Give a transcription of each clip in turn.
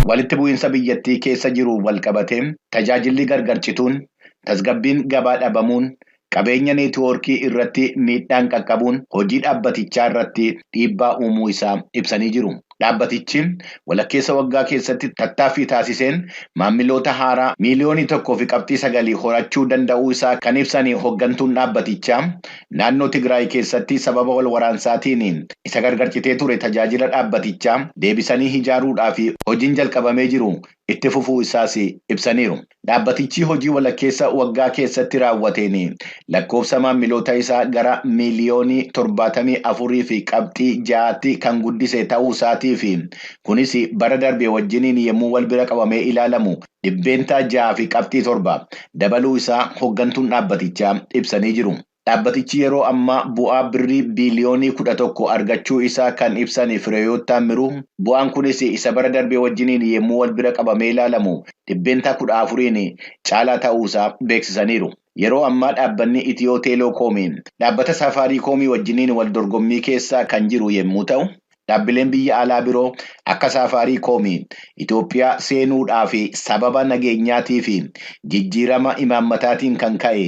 Walitti bu'iinsa biyyattii keessa jiru walqabatee tajaajilli gargar cituun, tasgabbiin gabaa dhabamuun, qabeenya neetwoorkii irratti miidhaan qaqqabuun hojii dhaabbatichaa irratti dhiibbaa uumuu isaa ibsanii jiru. Dhaabbatichi walakkeessa waggaa keessatti tattaaffii taasiseen maamiloota haaraa 1.9 miiliyoonii horachuu danda'uu isaa kan ibsan hooggantuun dhaabbatichaa, naannoo Tigraay keessatti sababa wal waraansaatiin isa gargar citee ture tajaajila dhaabbatichaa deebisanii ijaaruudhaaf hojiin jalqabamee jiru itti fufuu isaas ibsaniiru. Dhaabbatichi hojii walakkeessa waggaa keessatti raawwateen lakkoofsa maamiloota isaa gara 74.6 miiliyooniitti kan guddise ta'uu isaatii fi kunis bara darbe wajjiniin yommuu wal bira qabamee ilaalamu 6.7% dabaluu isaa hooggantuun dhaabbatichaa ibsanii jiru. Dhaabbatichi yeroo ammaa bu'aa birrii 11 biiliyoonii argachuu isaa kan ibsan Fireewoot Taammiruu, bu'aan kunis isa bara darbee wajjiniin yommuu wal bira qabamee ilaalamu 14% caalaa ta'uusaa beeksisaniiru. Yeroo ammaa dhaabbanni Itiyoo Teelekoomiin dhaabbata Saafaariikoomii wajjiniin wal dorgommii keessa kan jiru yommuu ta'u, dhaabbileen biyya alaa biroo akka Saafaariikoomii Itoophiyaa seenuudhaaf sababa nageenyaatii fi jijjiirama imaammataatiin kan ka'e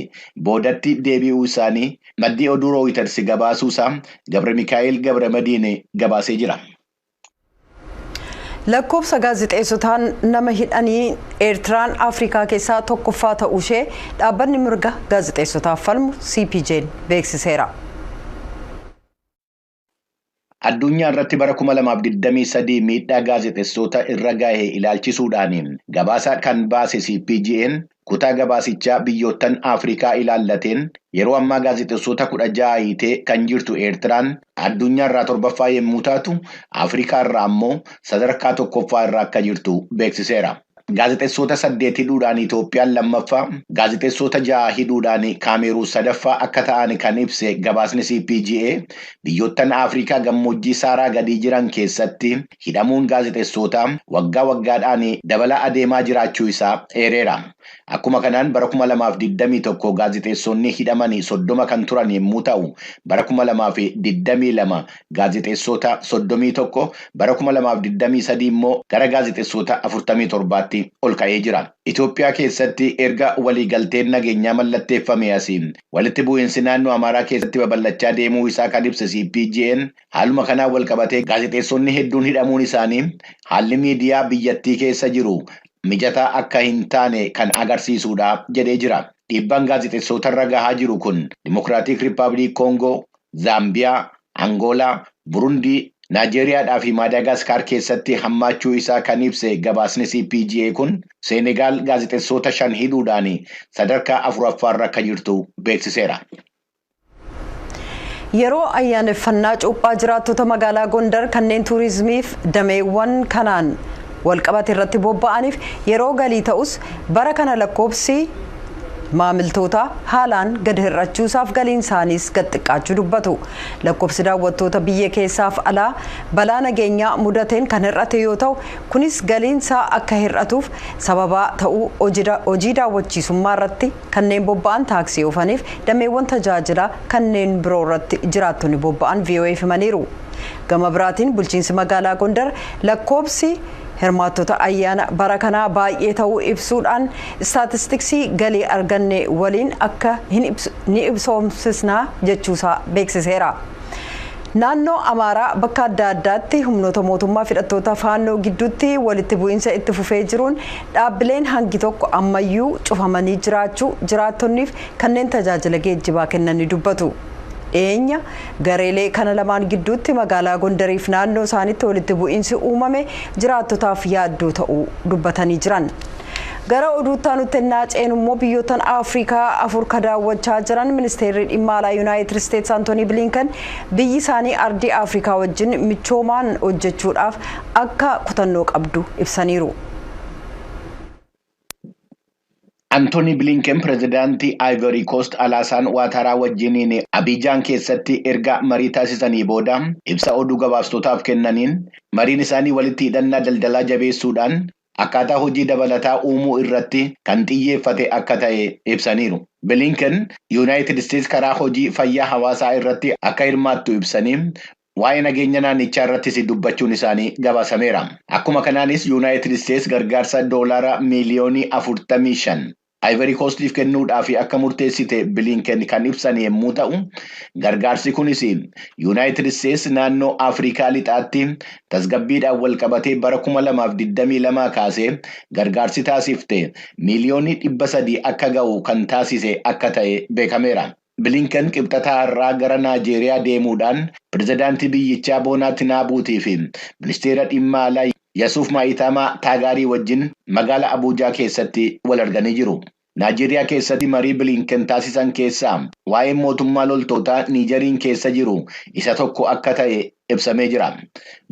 boodatti deebi'uu isaanii maddii oduu Rooyiters gabaasuusaa Gabre Mikaa'el Gabramadiin gabaasee jira. Lakkoofsa gaazexeessotaan nama hidhanii Eertiraan Afrikaa keessaa tokkoffaa ta'uu ishee dhaabbanni mirga gaazexeessotaaf falmu CPJ'n beeksiseera. Addunyaa irratti bara 2023 miidhaa gaazexeessota irra gahe ilaalchisuudhaan gabaasa kan baase CPJ'n, kutaa gabaasichaa biyyoottan Afrikaa ilaallateen yeroo ammaa gaazexeessota 16 hiitee kan jirtu Eertiraan addunyaa irraa torbaffaa yommuu taatu, Afrikaa irraa ammoo sadarkaa tokkoffaa irra akka jirtu beeksiseera. Gaazexeessota saddeet hidhuudhaan Itoophiyaan lammaffaa, gaazexeessota ja'a hidhuudhaan Kaameruun sadaffaa akka ta'an kan ibse gabaasni CPGA, biyyoottan Afrikaa gammoojjii Saaraa gadii jiran keessatti hidhamuun gaazexeessootaa waggaa waggaadhaan dabalaa adeemaa jiraachuu isaa eereera. Akkuma kanaan bara 2021 gaazexeessonni hidhaman 30 kan turan yommuu ta'u, bara 2022 gaazexeessota 31, bara 2023 immoo gara gaazexeessota 47tti ol ka'ee jira. Itoophiyaa keessatti erga waliigalteen nageenyaa mallatteeffame asiin walitti bu'iinsi naannoo Amaaraa keessatti babal'achaa deemuu isaa kan ibse CPJ'n, haaluma kanaan walqabatee gaazexeessonni hedduun hidhamuun isaanii haalli miidiyaa biyyattii keessa jiru mijataa akka hin taane kan agarsiisudha jedhee jira. Dhiibbaan gaazexeessota irra gahaa jiru kun Dimokiraatik Rippaabilik Koongoo, Zaambiyaa, Angoolaa, Burundii, Naajeeriyaadhaa fi Maadaagaskaar keessatti hammaachuu isaa kan ibse gabaasni CPGA kun, Seenegaal gaazexeessota shan hidhuudhaan sadarkaa afuraffaarra akka jirtu beeksiseera. Yeroo ayyaaneffannaa cuuphaa jiraattota magaalaa Gondar kanneen tuurizimiif dameewwan kanaan walqabate irratti bobba'aniif yeroo galii ta'us, bara kana lakkoofsi maamiltoota haalaan gad hir'achuusaaf galiin isaaniis gad xiqqaachuu dubbatu. Lakkoofsi daawwattoota biyya keessaaf alaa balaa nageenyaa mudateen kan hir'ate yoo ta'u, kunis galiin isaa akka hir'atuuf sababaa ta'uu hojii daawwachiisummaa irratti kanneen bobba'an, taaksii oofaniif dameewwan tajaajilaa kanneen biroo irratti jiraattonni bobba'an VOA himaniiru. Gama biraatiin bulchiinsi magaalaa Gondar lakkoofsi hirmaattota ayyaana bara kanaa baay'ee ta'uu ibsuudhaan, istaatistiksii galii arganne waliin akka ni ibsoomsisnaa jechuusaa beeksiseera. Naannoo Amaaraa bakka adda addaatti humnoota mootummaa hidhattoota Faannoo gidduutti walitti bu'iinsa itti fufee jiruun dhaabbileen hangi tokko ammayyuu cufamanii jiraachuu jiraattonniif kanneen tajaajila geejjibaa kennan ni dubbatu. Dhiyeenya gareelee kana lamaan gidduutti magaalaa Gondariif naannoo isaanitti walitti bu'iinsi uumame jiraattotaaf yaaddoo ta'uu dubbatanii jiran. Gara oduutti aanutti ennaa ceenu immoo, biyyoottan Afrikaa afur ka daawwachaa jiran Ministeerri Dhimma Alaa Yuunaayitid Isteetsi Antoonii Bilinkan biyyi isaanii ardii Afrikaa wajjin michoomaan hojjechuudhaaf akka kutannoo qabdu ibsaniiru. Antoonii Bilinken pirezidaantii Ivory Coast Alaasaan Waataraa wajjiniin Abijaan keessatti erga marii taasisanii booda ibsa oduu gabaabsitootaaf kennaniin, mariin isaanii walitti hidhannaa daldalaa jabeessuudhaan akkaataa hojii dabalataa uumuu irratti kan xiyyeeffate akka ta'e ibsaniiru. Bilinken Yuunaayitid Isteetsi karaa hojii fayyaa hawaasaa irratti akka hirmaattu ibsanii Waa'ee nageenya naannichaa irrattis dubbachuun isaanii gabaasameera. Akkuma kanaanis Yuunaayitid Isteets gargaarsa doolaara miiliyoonii 45 Ivory Coastiif kennuudhaaf akka murteessite Bilinken kan ibsan yommuu ta'u, gargaarsi kunis Yuunaayitid Isteets naannoo Afrikaa lixaatti tasgabbiidhaan wal qabatee bara 2022 kaasee gargaarsi taasifte miiliyoonii 300 akka ga'u kan taasise akka ta'e beekameera. Bilinken qibxataa har'aa gara Naajeeriyaa deemuudhaan pirezidaantii biyyichaa Boonaa Tinaabuutii fi ministeera dhimma alaa Yasuuf Maayitamaa Taagaarii wajjin magaalaa Abuujaa keessatti wal arganii jiru. Naajeeriyaa keessatti marii Bilinken taasisan keessaa waa'ee mootummaa loltootaa Niijeriin keessa jiru isa tokko akka ta'e ibsamee jira.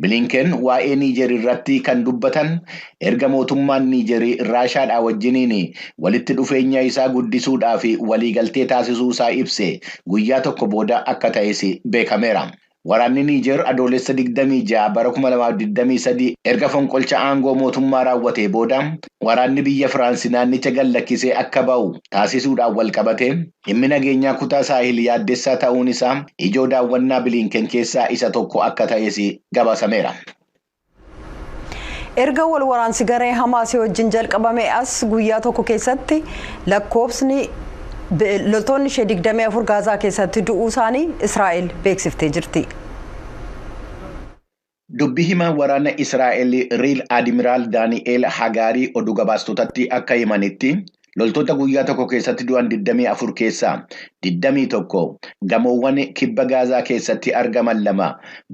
Bilinken waa'ee Niijer irratti kan dubbatan erga mootummaan Niijerii Raashaadhaa wajjiniin walitti dhufeenya isaa guddisuudhaa fi waliigaltee taasisuu isaa ibse guyyaa tokko booda akka ta'es beekameera. Waraanni Niijer adoolessa 26 bara 2023 erga fonqolcha aangoo mootummaa raawwatee booda waraanni biyya Firaansi naannicha gallakkisee akka ba'u taasisuudhaan wal qabate dhimmi nageenyaa kutaa saahil yaaddessaa ta'uun isaa ijoo daawwannaa Bilinken keessaa isa tokko akka ta'es gabaasameera. Erga wal waraansi garee Hamaasii wajjin jalqabame as guyyaa tokko keessatti lakkoofsni loltoonni ishee 24 Gaazaa keessatti du'uu isaanii Israa'el beeksiftee jirti. Dubbii himaa waraana Israa'el Riil Admiraal Daani'eel Hagaarii oduu gabaastotatti akka himanitti loltoota guyyaa tokko keessatti du'an 24 keessaa 21 gamoowwan kibba Gaazaa keessatti argaman lama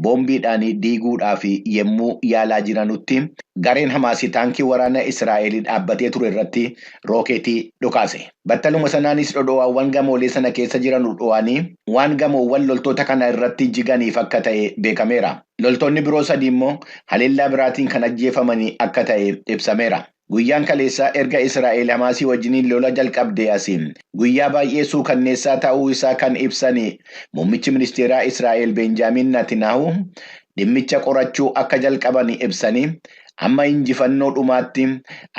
boombiidhaan diiguudhaaf yommuu yaalaa jiranutti gareen Hamaasii taankii waraana Israa'el dhaabbatee ture irratti rookeetii dhukaase. Battaluma sanaanis dhodho'aawwan gamoolee sana keessa jiran dhodho'anii waan gamoowwan loltoota kana irratti jiganiif akka ta'e beekameera. Loltoonni biroo sadii immoo haleellaa biraatiin kan ajjeefamanii akka ta'e ibsameera. Guyyaan kaleessaa erga Israa'el Hamaasii wajjiniin lola jalqabdee asiin guyyaa baay'ee suukanneessaa ta'uu isaa kan ibsan muummichi ministeeraa Israa'el Benjaamin Netanyahu dhimmicha qorachuu akka jalqaban ibsanii amma injifannoo dhumaatti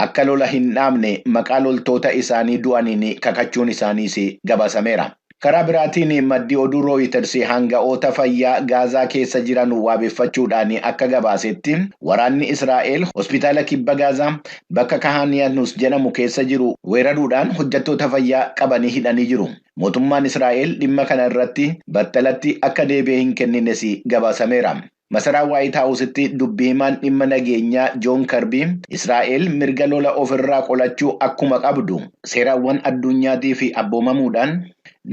akka lola hin dhaabne maqaa loltoota isaanii du'aniin kakachuun isaaniis gabaasameera. Karaa biraatiin maddi oduu Rooyiters hanga'oota fayyaa Gaazaa keessa jiran waabeffachuudhaan akka gabaasetti waraanni Israa'el hospitaala kibba Gaazaa bakka Kahaaniyaanus jedhamu keessa jiru weeraruudhaan hojjettoota fayyaa qabanii hidhanii jiru. Mootummaan Israa'el dhimma kana irratti battalatti akka deebi'ee hin kennines gabaasameera. Masaraa Waayit Haawusitti dubbii himaan dhimma nageenyaa Joon Karbii Israa'el mirga lola ofirraa qolachuu akkuma qabdu seeraawwan addunyaatii fi abboomamuudhaan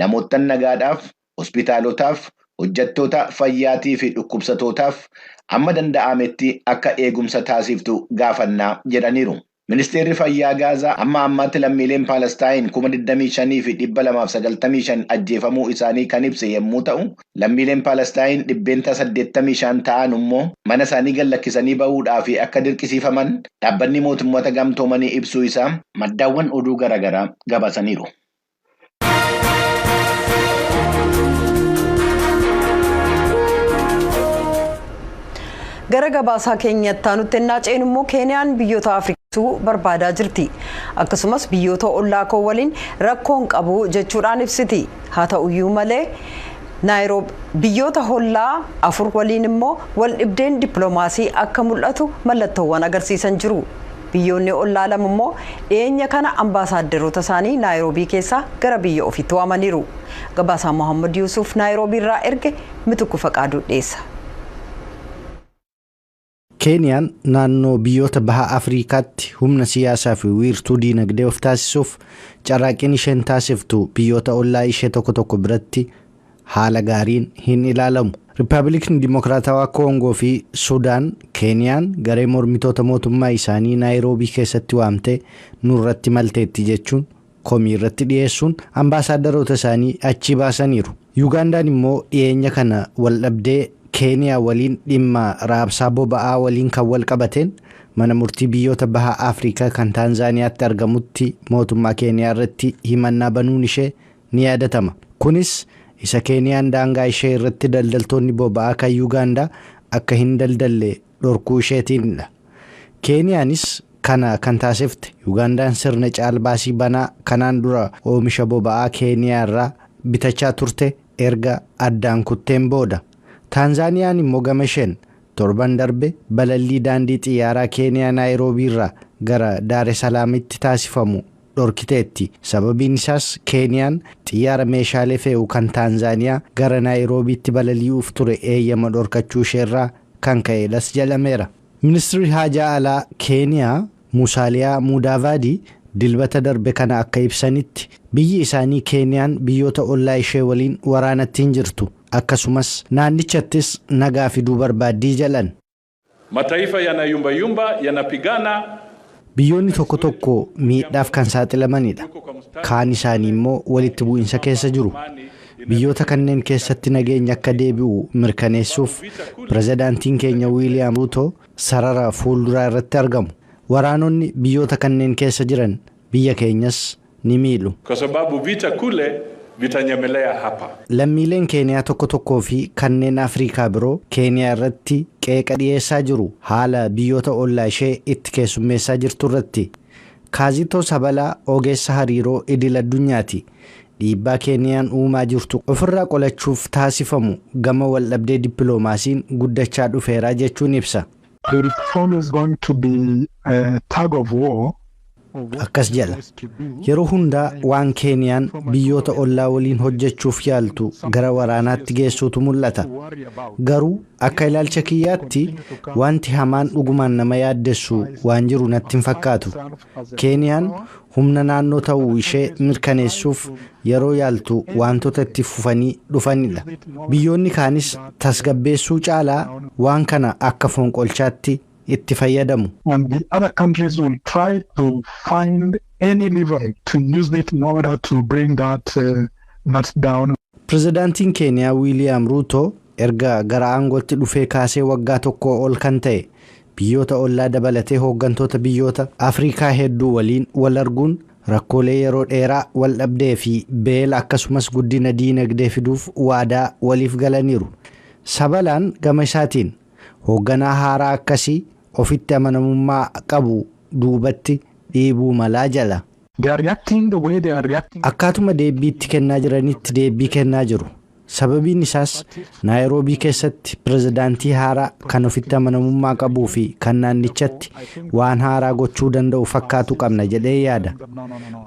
namoota nagaadhaaf, hospitaalotaaf, hojjettoota fayyaatii fi dhukkubsatootaaf amma danda'ametti akka eegumsa taasiftu gaafannaa jedhaniiru. Ministeerri fayyaa Gaazaa amma ammaatti lammiileen Paalestaayin 25,295 ajjeefamuu isaanii kan ibse yommuu ta'u, lammiileen Paalestaayin 85% ta'an immoo mana isaanii gallakkisanii bahuudhaaf akka dirqisiifaman dhaabbanni mootummoota gamtoomanii ibsuu isaa maddaawwan oduu garaagaraa gabaasaniiru. Gara gabaasaa keenyatti aanutti ennaa ceenu immoo Keeniyaan biyyoota Afrikaa barbaadaa jirti. Akkasumas biyyoota ollaa koo waliin rakkoon qabu jechuudhaan ibsiti. Haa ta'uyyuu malee Naayiroobi biyyoota hollaa afur waliin immoo wal dhibdeen dippiloomaasii akka mul'atu mallattoowwan agarsiisan jiru. Biyyoonni ollaa lama immoo dhiyeenya kana ambaasaaderoota isaanii Naayiroobii keessaa gara biyya ofiitti waamaniiru. Gabaasaa Mohaammed Yuusuf Naayiroobii irraa erge Mitukku Faqaaduu dhiyeessa. Keeniyaan naannoo biyyoota baha Afrikaatti humna siyaasaa fi wiirtuu diinagdee of taasisuuf carraaqqiin isheen taasiftu biyyoota ollaa ishee tokko tokko biratti haala gaariin hin ilaalamu. Riippaabilikni Dimokiraatawaa Koongoo fi Sudaan Keeniyaan garee mormitoota mootummaa isaanii Naayiroobii keessatti waamtee nurratti malteetti jechuun komii irratti dhiyeessuun ambaasaadaroota isaanii achi baasaniiru. Yuugandaan immoo dhiyeenya kana wal dhabdee Keeniyaa waliin dhimma raabsaa boba'aa waliin kan wal qabateen mana murtii biyyoota baha Afrikaa kan Taanzaaniyaatti argamutti mootummaa Keeniyaa irratti himannaa banuun ishee ni yaadatama. Kunis isa Keeniyaan daangaa ishee irratti daldaltoonni boba'aa kan Yuugaandaa akka hin daldalle dhorkuu isheetiinidha. Keeniyaanis kana kan taasifte Yuugaandaan sirna caalbaasii banaa kanaan dura oomisha boba'aa Keeniyaa irraa bitachaa turte erga addaan kutteen booda. Taanzaaniyaan immoo gama isheen torban darbe balallii daandii xiyyaaraa Keeniyaa Naayiroobii irraa gara Daar Salaamitti taasifamu dhorkiteetti. Sababiin isaas Keeniyaan xiyyaara meeshaalee fe'u kan Taanzaaniyaa gara Naayiroobiitti balali'uuf ture eeyyama dhorkachuu isheerraa kan ka'edhas jedhameera. Ministeerri haajaa alaa Keeniyaa Musaaliyaa Mudaavaadii Dilbata darbe kana akka ibsanitti, biyyi isaanii Keeniyaan biyyoota ollaa ishee waliin waraanatti hin jirtu, akkasumas naannichattis nagaa fiduu barbaaddii jedhan. Mataifa yanayumbayumba, yanapigana. Biyyoonni tokko tokko miidhaaf kan saaxilamanidha. Kaan isaanii immoo walitti bu'insa keessa jiru. Biyyoota kanneen keessatti nageenya akka deebi'u mirkaneessuuf pirezidaantiin keenya Wiiliyaam Ruutoo sarara fuulduraa irratti argamu. Waraanonni biyyoota kanneen keessa jiran biyya keenyas ni miidhu. Kwa sababu vita kule vitanyemelea hapa. Lammiileen Keeniyaa tokko tokkoo fi kanneen Afrikaa biroo Keeniyaa irratti qeeqa dhiyeessaa jiru haala biyyoota ollaa ishee itti keessummeessaa jirtu irratti. Kaazitoo Sabalaa ogeessa hariiroo idil addunyaati. Dhiibbaa Keeniyaan uumaa jirtu ofirraa qolachuuf taasifamu gama waldhabdee dippiloomaasiin guddachaa dhufeera jechuun ibsa. There is always going to be a tug of war. Akkas jedha. Yeroo hundaa waan Keeniyaan biyyoota ollaa waliin hojjechuuf yaaltu gara waraanaatti geessuutu mul'ata. Garuu akka ilaalcha kiyyaatti wanti hamaan dhugumaan nama yaaddessu waan jiru natti hin fakkaatu. Keeniyaan humna naannoo ta'uu ishee mirkaneessuuf yeroo yaaltu wantoota itti fufanii dhufanidha. Biyyoonni kaanis tasgabbeessuu caalaa waan kana akka fonqolchaatti itti fayyadamu. And the other countries will try to find any lever to use it in order to bring that down. Pirezidaantiin Keeniyaa Wiiliyaam Ruutoo erga gara aangootti dhufee kaasee waggaa tokko ol kan ta'e biyyoota ollaa dabalatee hooggantoota biyyoota Afrikaa hedduu waliin wal arguun rakkoolee yeroo dheeraa wal dhabdee fi beela akkasumas guddina diinagdee fiduuf waadaa waliif galaniiru. Sabalaan gama isaatiin hoogganaa haaraa akkasii ofitti amanamummaa qabu duubatti dhiibuu malaa jala. They are reacting the way they are reacting. Akkaatuma deebiitti kennaa jiranitti deebii kennaa jiru. Sababiin isaas Naayiroobii keessatti pirezidaantii haaraa kan ofitti amanamummaa qabuu fi kan naannichatti waan haaraa gochuu danda'u fakkaatu qabna jedhee yaada.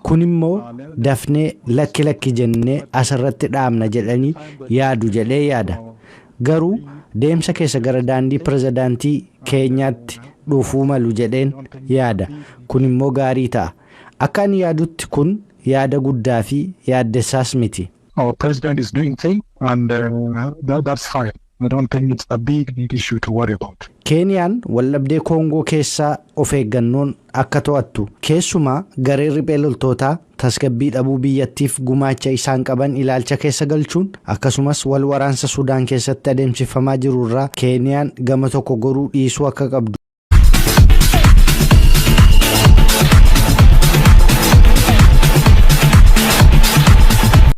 Kun immoo dafnee lakki lakki jennee asirratti dhaabna jedhanii yaadu jedhee yaada. Garuu deemsa keessa gara daandii pirezidaantii keenyaatti dhufuu malu jedheen yaada. Kun immoo gaarii ta'a. Akka ani yaadutti kun yaada guddaa fi yaaddessaas miti. Our president is doing thing and that's fine. I don't think it's a big, big issue to worry about. Keeniyaan waldhabdee Koongoo keessaa of eeggannoon akka to'attu, keessumaa garee riphee loltootaa tasgabbii dhabuu biyyattiif gumaacha isaan qaban ilaalcha keessa galchuun, akkasumas wal waraansa Sudaan keessatti adeemsifamaa jiru irraa Keeniyaan gama tokko goruu dhiisuu akka qabdu.